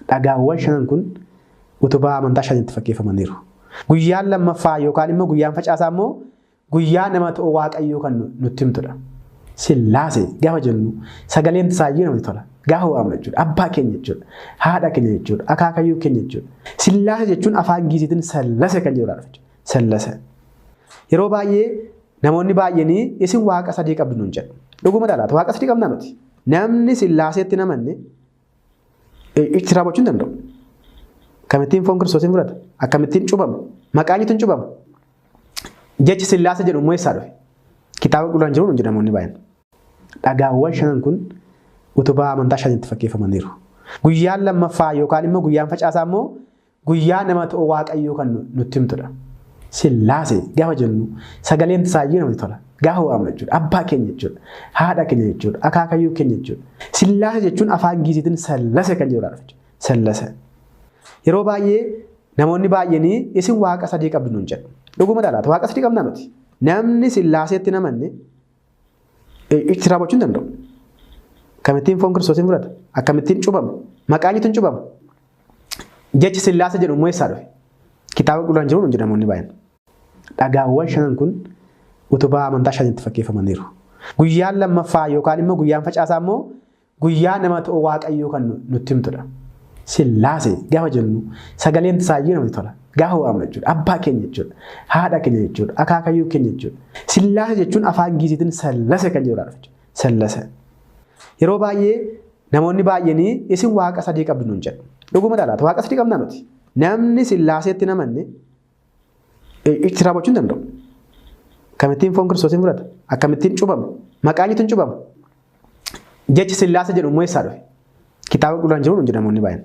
Dhagaawwan shanan kun utubaa amantaa shanitti fakkeeffamaniiru. Guyyaan lammaffaa yookaan immoo guyyaan facaasaa immoo guyyaa nama ta'uu Waaqayyoo kan nutti himtudha. Sillaasee gaafa jennu sagaleen isaayyuu namatti tola. Gaafa waamnu jechuudha. Abbaa keenya jechuudha. Haadha keenya jechuudha. Akaakayyuu keenya jechuudha. Sillaasee jechuun afaan Giiziitiin sallase kan jedhudha jechuudha. Sallase. Yeroo baay'ee namoonni baay'een isin waaqa sadii qabdu nuun jedhu. Dhuguma laata waaqa sadii qabnaa nuti. Namni sillaaseetti namanne itti raawwachuu hin danda'u. Akkamittiin foon Kiristoosiin fudhata? Akkamittiin cuubama? Maqaa eenyuutiin cuubama? Jechi sillaasee jedhu immoo eessaa dhufe? Kitaaba qulqulluun jiru nuun jedhu namoonni baay'een. Dhagaawwan shanan kun utubaa amantaa shanitti fakkeeffamaniiru. Guyyaan lammaffaa yookaan immoo guyyaan facaasaa immoo guyyaa nama ta'uu Waaqayyoo kan nutti himtudha. Sillaasee gaafa jennu sagaleen isaayyuu namatti tola. Gaafa waamnu jechuudha. Abbaa keenya jechuudha. Haadha keenya jechuudha. Akaakayyuu keenya jechuudha. Sillaasee jechuun afaan Giiziitiin sallase kan jedhudha jechuudha. Sallase. Yeroo baay'ee namoonni baay'een isin waaqa sadii qabdu nuun jedhu. Dhuguma laata waaqa sadii qabnaa nuti. Namni sillaaseetti namanne itti raawwachuu hin danda'u. Akkamittiin foon Kiristoosiin fudhata? Akkamittiin cuubama? Maqaa eenyuutiin cuubama? Jechi sillaasee jedhu immoo eessaa dhufe? Kitaaba qulqulluun jiru nuun jedhu namoonni baay'een. Dhagaawwan shanan kun utubaa amantaa shanitti fakkeeffamaniiru. Guyyaan lammaffaa yookaan immoo guyyaan facaasaa immoo guyyaa nama ta'uu Waaqayyoo kan nutti himtudha. Sillaasee gaafa jennu sagaleen isaayyuu namatti tola. Gaafa waamnu jechuudha. Abbaa keenya jechuudha. Haadha keenya jechuudha. Akaakayyuu keenya jechuudha. Sillaasee jechuun afaan Giiziitiin sallase kan jedhudha jechuudha. Sallase. Yeroo baay'ee namoonni baay'een isin waaqa sadii qabdu nuun jedhu. Dhuguma laata waaqa sadii qabnaa nuti. Namni sillaaseetti namanne itti raawwachuu hin danda'u. Akkamittiin foon Kiristoosiin fudhata? Akkamittiin cuubama? Maqaa eenyuutiin cuubama? Jechi sillaasee jedhu immoo eessaa dhufe? Kitaaba qulqulluun jiru nuun jedhu namoonni baay'een.